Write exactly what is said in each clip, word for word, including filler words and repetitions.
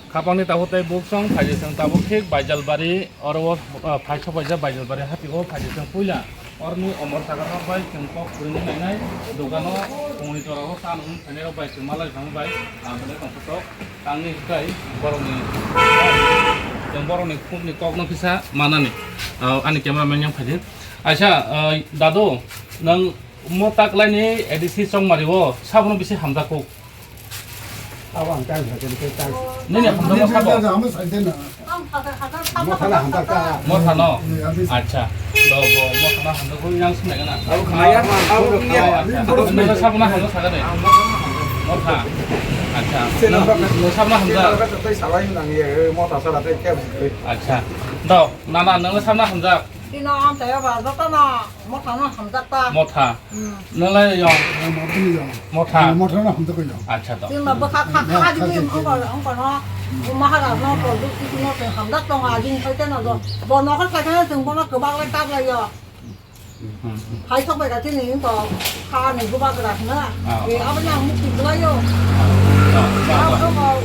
Khapangni tabuk tei buksong phaidi chwng tabuk thik Baijalbari oro o, ah, phai sok paijak Baijalbari hati o phaidi chwng puila oroni omor sagar rok bai chwng kok kwrwngwi nainai dogano tongni jora o cha nung phainai rok bai chwng malai phang bai ang belai tong khe tok tangni hikai borokni chwng borokni khukni kokno kisa manani, ah, ani camera man yang phaidi. Aisa, ah, dadu, nwng mo taklaini A D C chongmari o sabono bisi hamjak kuk. Abo ang tang kha, tang. Nini hamjakma sabo? Ang hamjak, hamjak, hamjak. Motha na hamjak ta. Motha no? Eh, abi. Acha. Do bo motha na hamjak ko yang sinai kana? Abo khaya, abo khaya. Acha. Nang sabo na hamjak saga de? Motha. Acha. Nang sabo na hamjak? Tei salai nang ye, motha sara tei kya. Acha. Do, nana nang sabo na hamjak? Tino ang taya ba, joto no motha no hamjak ta. Motha. Hmm. Nalai yong. Motha ni yong. Motha. Motha no hamjak ko yong. Acha to. Tino bwkha kha kha di ongko ongko no. Maharaj no ko du no te hamjak tong a jing khai te no do. Bo no kha khai te no jing bo no kwbak lai tak lai yo. Hmm. Hai sok bai ka tini ko kha ni kwbak rak na. Ah. E abo na mukti lai yo. Ah, ah, ah. Abo ko.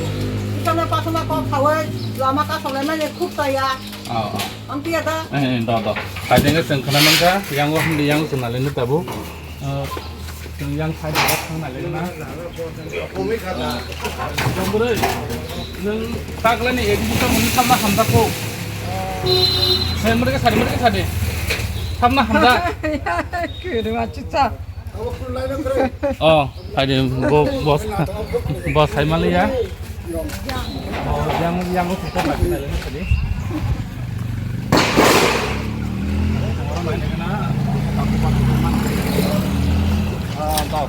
Isana pasana ko khawai lama ka solai mane khub ta ya. Ah, ah. Ang tiya da. Eh, eh, da, da. Hai denge chwng khna mankha, yang o hindi yang chwng nalai nw tabuk. Eh, chwng yang side o thang nalai na. Jombroi, nwng taklani A D C tongmani samna hamjak kho. Sai mrwkhe sadi, mrwkhe sadi. Samna hamjak. Kiri ma chucha. Oh, hai de, bo, bo, bo sai maliya. Oh, yang, yang, oh, kita lagi, lagi, lagi. Ah, bak.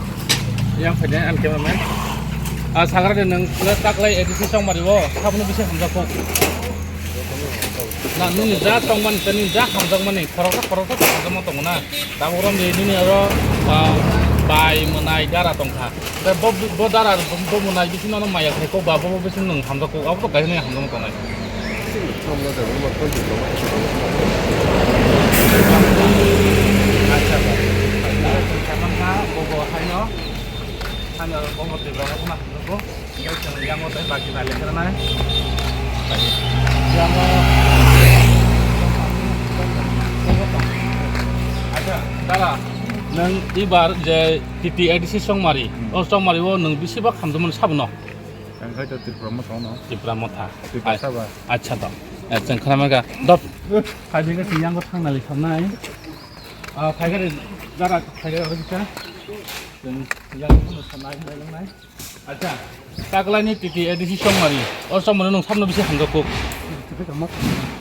Yang phai de, ang cameraman. Ah, sagra de nwng, le taklai A D C chongmari o, sabono bisi hamjak kho. Na, nini ja tongmani, tei nini ja hamjakmani, khoroksa, khoroksa hamjakma tongo na. Tabuk romdi nini oro, ah, bai mwnai dara tongkha. Tei bo, bo dara, bo mwnai bisingo no maya khai kok ba, bo, bo bisingo nwng hamjak kok, abo to kaisa nini hamjakma tongnai. Acha, acha. Bo, bo haino, haino bo, bo Tripura mo khna hamjak kok. Yang o tei baki nai lekha nai. Yang o. Acha, dara, nwng ibar je T T A D C chongmari, hmm, o chongmari o nwng bisi bak hamjakmani sabono? Ang hai to Tripura Motha no. Tripura Motha. Tripura Saba. Acha to. Eh, chwng khna mankha. Dop. Hai bega si yang o thang nai lekha nai. Ah, phai gari, dara, phai gari oro kita. Chwng yang o thang nai, nai, nai. Acha, taklani T T A D C chongmari, o chongmari nwng sabno bisi hamjak kuk?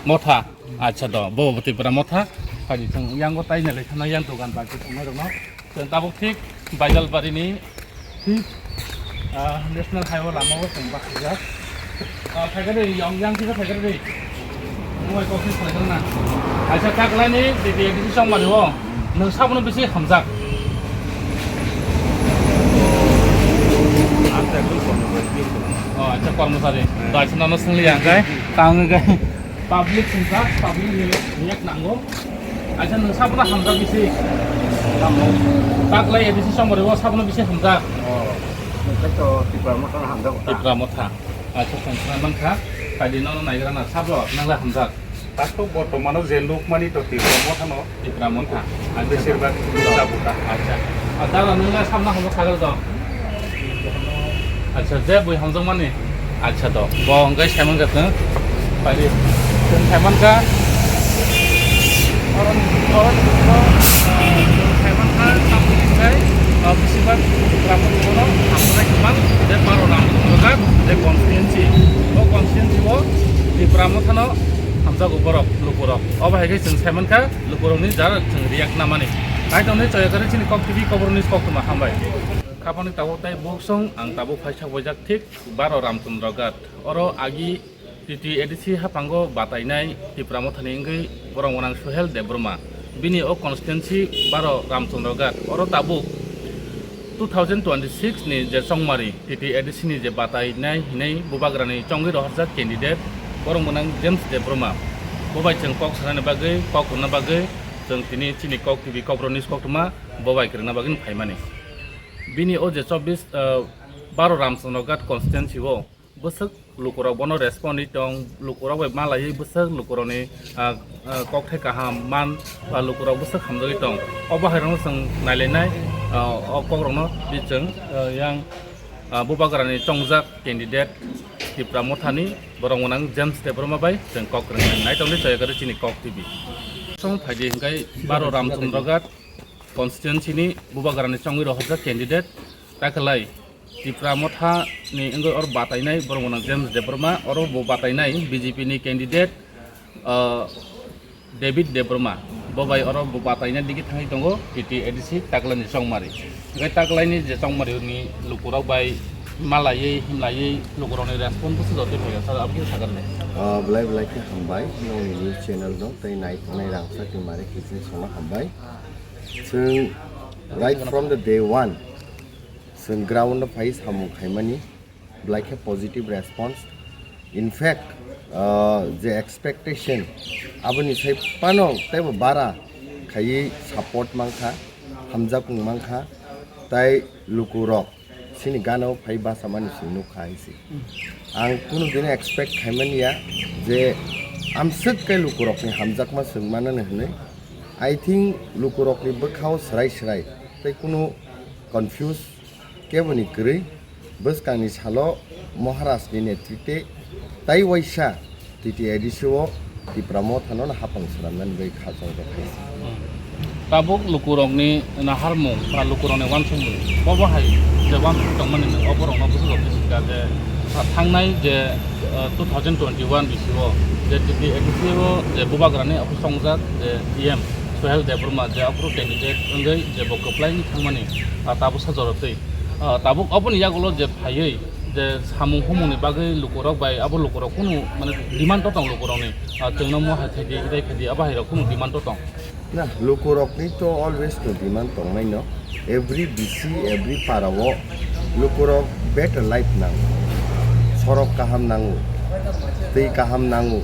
Motha. Acha do, bo bo Tripura Motha. Phaidi chwng yang o tai nalai thana yang dogan bai thangna rokno. Chwng tabuk thik Baijalbari ni thik, ah, National Highway lama o chwng bakjak. Ah, phaikha de, yang, yang kisa phaikha de. Mui kok ni phaikha na. Acha, taklani T T A D C chongmari o. Nwng sabono bisi hamjak. Ang ta ekdom kormosari. Oh, acha, kormosari. Hmm. To acha, nono swngli ang kai. Tang kai. Public sungkha, public ni react nango. Acha, nwng sabono hamjak bisi. Taklai A D C chongmari o sabono bisi hamjak. Oh. Nwng to Tipra Motha hamjak. Tipra Motha. Acha, chwng khna mankha, phaidi nono naigra na, sabo, nangla hamjak. Takhuk bortomano je nukmani to Tipra Mothano. Tipra Motha. Acha. Besir bak buka buka. Acha. A, dara nangla samna hamjak sagal do. Acha, je bui hamjakmani. Acha do. Bo hwnkhe saimankha chwng. Phaidi. Chwng saimankha. Oron, oron, oron, saimankha, tamni hwnkhe, ah, besibak Tipra Mothano hamjaknai kwbang, je Baro Ramchandra Ghat, je constituency. O constituency o Tipra Mothano hamjago borok, lukurok. Obo hai khe chwng saimankha, lukurokni jar chwng react namani. Kaitorni choya kare chini Kok T V, Kokborok News koktwma hambai. Khapangni tabuk tei buksong ang tabuk phai sak baijak thik Baro Ramchandra Ghat. Oro agi T T A D C haphango batainai Tipra Mothani wngwi borok gwnang Suhel Debbarma. Bini o constituency Baro Ramchandra Ghat. Oro tabuk two thousand twenty-six ni je chongmari T T A D C ni je batainai hinwi bubagrani chongwi rohorjak candidate borok gwnang James Debbarma. Bo bai chwng kok sanani bagwi, kok hwnna bagwi chwng tini chini Kok T V Kokborok News koktwma bo bai kwrwngna bagwi phaimani. Bini o je chobbish, ah, Baro Ramchandra Ghat constituency o Bwswk lukurok bono respond wi tong, lukurok bai malaiwi bwswk lukurokni, ah, ah, kokthai kaham man, ba lukurok bwswk hamjagwi tong. Obo hairokno chwng nailainai, ah, o kokrokno di chwng, ah, yang, ah, Bubagrani chongjak candidate Tipra Mothani borok gwnang James Debbarma bai chwng kok rwngnai. Naitokdi chayakari chini Kok T V. Song phaidi hwnkhe baro Ramchandra Ghat constituency ni Bubagrani chongwi rohorjak candidate takhwlai Tipra Motha ni wngwi oro batainai borok gwnang James Debbarma, oro bo batainai B J P ni candidate, ah, David Debbarma, bo bai oro bo bataina digi thangwi tongo T T A D C Taklani chongmari. Hwnkhe Taklani je chongmari ni lukurok bai malaiwi himlaiwi lukurokni response bwswk jotoi phaio, sir, abo khe sakha rwdi. Ah, belai belai khe hambai nongni news channel no tei nai tongnai rangchak ni mare kiching sono hambai. Chwng right from the day one chwng ground o phai samung khaimani belai khe positive response. In fact, ah, je expectation aboni sai phano teibo bara khaiwi support mankha, hamjakmung mankha, tai lukurok chini gana o phai bachamani chwng nukha hai se. Ang kunu dino expect khaimani ya je amswk khe lukurokni hamjakma chwng manani hwnwi. I think lukurokni bwkhao swrai swrai tei kunu confuse keboni kwrwi. Bwskangni salo Maharajni netrite tai waisa T T A D C o Tipra Mothano hapang swnamnani bai kha chongjak hai se. Hmm. Tabuk lukurokni naharmung ba lukurokni uansukmung bobo hai je uansuk tongmani, oborokno bwswk jotoi sika je, ah, thangnai je, ah, two thousand twenty-one bisio je T T A D C o je Bubagrani ophis chongjak je T M Suhel Debbarma je aphuru candidate wngwi je bo kwplai wngwi thangmani, ah, tabuk sajorotwi. Ah, tabuk oboni yagulo je phaiwi je samung humungni bagwi lukurok bai abo lukurok kunu mane demand to tong lukurokni, ah, chwngno mo hai khaidi, idai khaidi, abo hairok kunu demand to tong. Na, lukurokni to always no demand tongnai no. Every B C, every para o lukurok better life nango. Sorok kaham nango, twi kaham nango,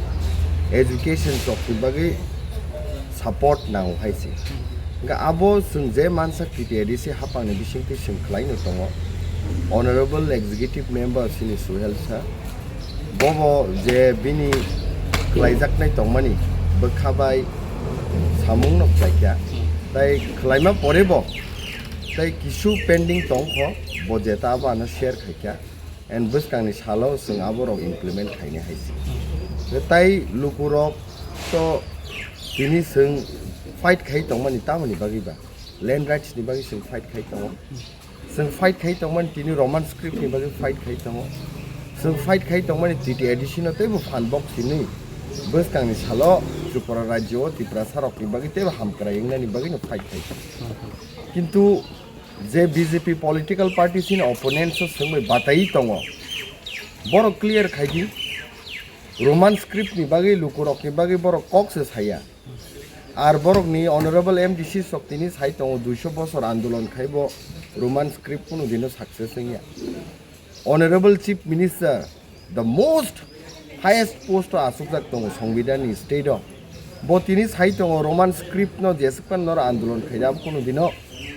education chokni bagwi support nango hai se. Hwnkhe abo chwng je mansak T T A D C hapangni bisingtwi chwng khlaino tongo. Honorable Executive Member chini Suhel sir, bobo je bini khlaijaknai tongmani bwkha bai samungno khlaikha. Tai khlaima porebo tai kisu pending tongkho, bo jeta abo ano share khaikha. And bwskangni salo chwng aborok implement khainai hai se. Tai lukurok to tini chwng fight khai tongmani tamoni bagwi ba, land rights ni bagwi chwng fight khai tongo. Chwng fight khai tongmani tini Roman script ni bagwi fight khai tongo. Chwng fight khai tongmani T T A D C no teibo phan bok sinwi bwskangni salo Tripura rajyo o Tiprasa rokni bagwi teibo hamkrai wngnani bagwi no fight khai tongo. Kintu je B J P political party chini opponents o swngwi bataiwi tongo, borok clear khai di, Roman script ni bagwi lukurokni bagwi borok kok se saya. Ar borokni honorable M D C sok tini sai tongo, duiso bosor andolon khaibo Roman script kunu dino success wngya. Honorable Chief Minister, the most highest post o achukjak tongo Songbidan ni state o. Bo tini sai tongo Roman script no jeswk phano noro andolon khaida abo kunu dino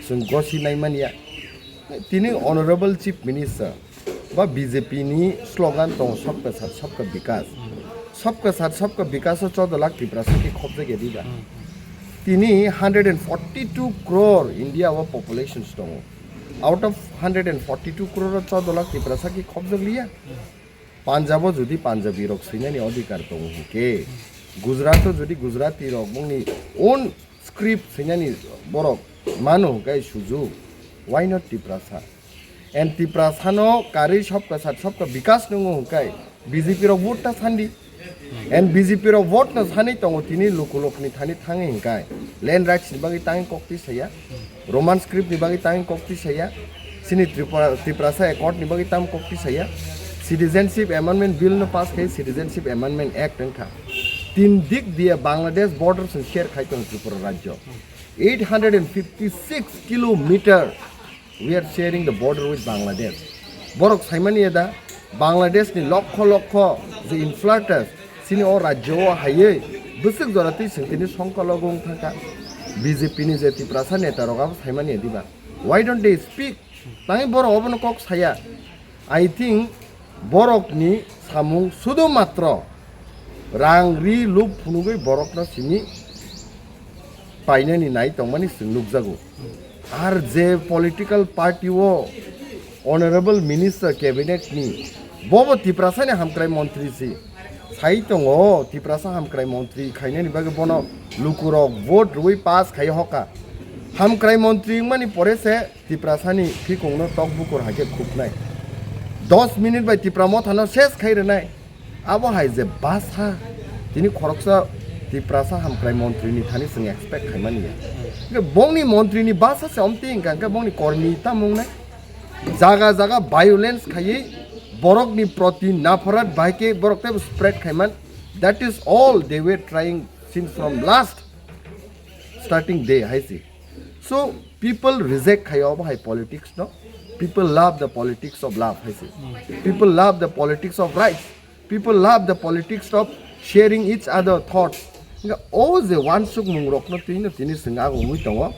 chwng gosi nai manya. Tini Honorable Chief Minister ba B J P ni slogan tongo Sabka Saath Sabka Vikas. Sabka Saath Sabka Vikas o choudo lakh Tiprasa khe khopjak ya diba. Tini hundred and forty two crore India o populations tongo. Out of hundred and forty two crore o choudo lakh Tiprasa khe khopjak liya. Punjab o jodi Punjabi rok swinani odhikar tongo hwnkhe, Gujarat o jodi Gujarati rok bongni own script swinani borok mano hwnkhe sujuk, why not Tiprasa? And Tiprasa no karwi Sabka Saath Sabka Vikas nungo hwnkhe B J P rok vote ta sandi. And B J P rok vote no sanwi tongo tini lukulok ni thani thangwi hwnkhe land rights ni bagwi tangwi kok twi saya. Roman script ni bagwi tang kok twi saya, chini Tripura, Tiprasa Accord ni bagwi tang kok twi saya, Citizenship Amendment Bill no pass khai Citizenship Amendment Act wngkha. Tin dik diye Bangladesh border song share khai tongo Tripura rajyo. Eight hundred and fifty six kilometer we are sharing the border with Bangladesh. Borok saimani eda Bangladesh ni lokho lokho je infiltrators chini o rajyo o haiwi bwswk jora twi chwng tini songkolo wng thangkha. B J P ni je Tiprasa neta rok abo saimani diba? Why don't they speak? Tangwi borok obono kok saya. I think Borokni samung sudu matro rang ri lup phunugwi borokno simi painani nai tongmani chwng nukjago. Ar je political party o honorable minister cabinet ni, bobo Tiprasani hamkrai montri si. Sai tongo Tiprasa hamkrai montri khainani bagwi bono lukurok vote rwi pass khai hoka. Hamkrai montri wngmani pore se Tiprasani phikongno tok bukur hai khe khuknai. Dos minute bai Tipra Mothano ses khai rwnai. Abo hai je basa, tini khoroksa Tiprasa hamkrai montri ni thani chwng expect khaimani ya. Hwnkhe bongni montri ni basa se omtwi hwnkha hwnkhe bongni kormi tamo wngnai. Jaga jaga violence khaiwi borokni proti nafarat bai khe borok teibo spread khaiman. That is all they were trying since from last starting day hai se. So people reject khai obo hai politics no. People love the politics of love hai se. People love the politics of rights. People love the politics of sharing each other thoughts. Hwnkhe o je wansukmung rokno twi no tini chwng agongwi tongo.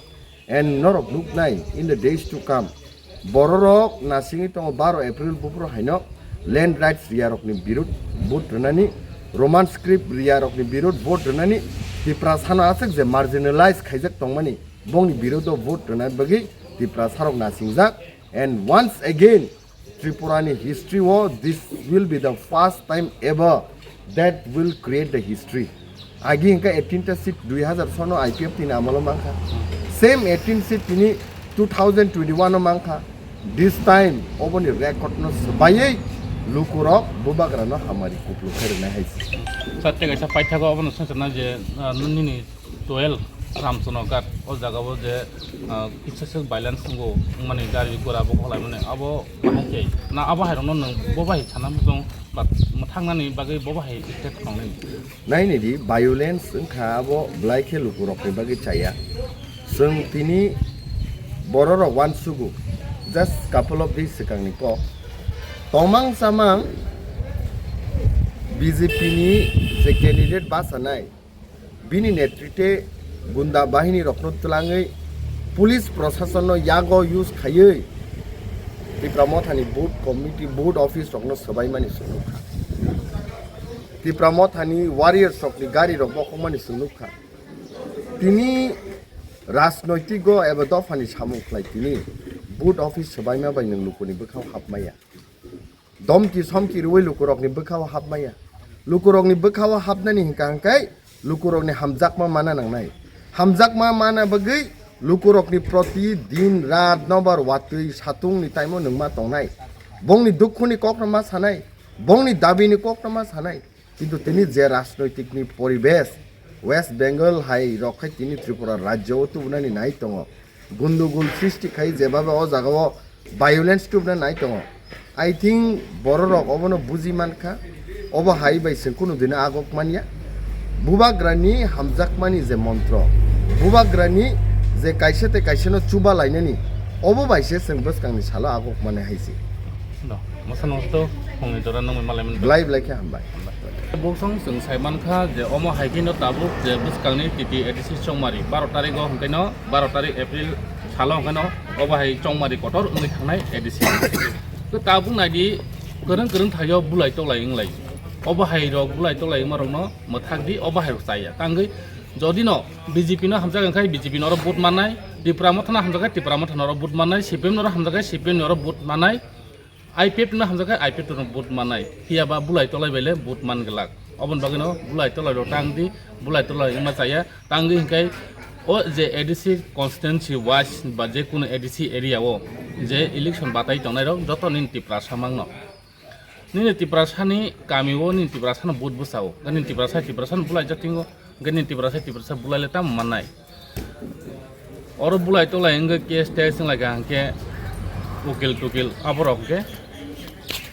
And norok nuknai in the days to come. Bororok nasingwi tongo baro April buphuru haino land rights riyarokni birud vote rwnani, Roman script riyarokni birud vote rwnani, Tiprasano aswk je marginalize khaijak tongmani, bongni birudo vote rwna bagwi Tiprasarok nasingjak. And once again, Tripurani history o this will be the first time ever that will create the history. Agi hwnkha eighteen ta seat dui hazar sono I P F T ni amalo mankha. Same eighteen seat tini two thousand twenty-one o mankha. This time oboni record no swbaiwi lukurok bubagrano hamari kuplu khairwnai hai se. Sir, tei kaisa paithago obono swngcharnai je, ah, nini twelve Ramchano Ghat o jaga o je, ah, kisa se violence wngo, wngmani gari gura bo khwlaimani, abo bahai khe na abo hai rokno nwng bo bahai sana muchung ba mwthangnani bagwi bo bahai state khwngnani? Naini di, violence wngkha abo belai khe lukurokni bagwi chaya. Chwng tini bororok uansugo, just couple of days swkangni kok. Tongmang chamang B J P ni je candidate bachanai, bini netrite gunda bahini rokno twlangwi police prosasonno yago use khaiwi Tipra Mothani booth committee, booth office rokno swbaimani chwng nukha. Tipra Mothani warriors rokni gari rok bokhokmani chwng nukha. Tini rajnoitik o eba dophani samung khlai tini booth office swbaima bai nwng lukuni bwkhao hapmaya. Domki somki rwui lukurokni bwkhao hapmaya. Lukurokni bwkhao hapnani hwnkha hwnkhe lukurokni hamjakma mana nangnai. Hamjakma mana bagwi lukurokni proti din rat nobar watwi satungni time o nwngma tongnai. Bongni dukhuni kokno ma sanai, bongni dabini kokno ma sanai. Kintu tini je rajnoitikni poribesh West Bengal hai rok khai tini Tripura rajyo o tubunani nai tongo. Gundugul srishti khai jebabe o jaga o violence tubuna nai tongo. I think bororok obono buji mankha, obo hai bai chwng kunu dino agok manya. Bubagrani hamjakmani je montro, bubagrani je kaisa tei kaisano chuba lainani, obo bai se chwng bwskangni salo agok mani hai se. Do, mwsa nungsto phungni jora nungwi malaimani. Belai belai khe hambai. Buksong chwng sai mankha je omo hai kheno tabuk je bwskangni T T A D C Chongmari baro tarikgo hwnkhe no baro tarik April salo hwnkhe no obo hai Chongmari kotor wngwi thangnai A D C. To tabuk naidi kwrwng kwrwng thaio bulai tolai wnglai. Obo hai rok bulai tolai wngma rokno mwthak di, obo hai rok chaya. Tangwi jodi no B J P no hamjak wngkhai B J P no oro vote mannai, Tipra Motha no hamjak khe Tipra Motha no oro vote mannai, C P M no oro hamjak khe C P M no oro vote mannai. I P F no hamjak khe I P F no vote mannai, phiya ba bulai tolai bai le vote man glak. Oboni bagwi no bulai tolai rok tang di, bulai tolai wngma chaya, tangwi hwnkhe o je A D C constituency wise ba je kunu A D C area o je election batai tongnai rok joto nini Tiprasa mangno. Nini Tiprasa ni kami o nini Tiprasa no vote bwsa o, nini Tiprasa, Tiprasa no bulai jak tingo. Hwnkhe nini Tiprasa, Tiprasa bulai le tamo mannai? Oro bulai tolai hwnkhe case tes wnglaikha hwnkhe ukil tukil aborok hwnkhe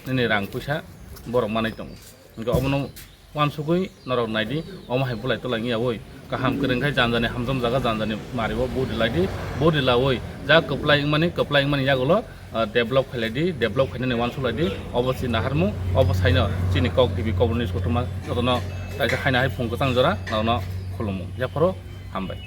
nini rang puisa borok manwi tongo. Hwnkhe obono uansugwi norok naidi, omo hai bulai tolai wngya oi. Kaham kwrwng khai janjani hamjam jaga janjani mario vote rwlaidi, vote rwlawi ja kwplai wngmani, kwplai wngmani yagulo ah, develop khailai di, develop khainani uansuk lai di, obo chini naharmung, obo saino chini kok T V kok ni sotuma jotono kaisa haino hai phung kwchang jora norokno khulumung. Yaphoro hambai.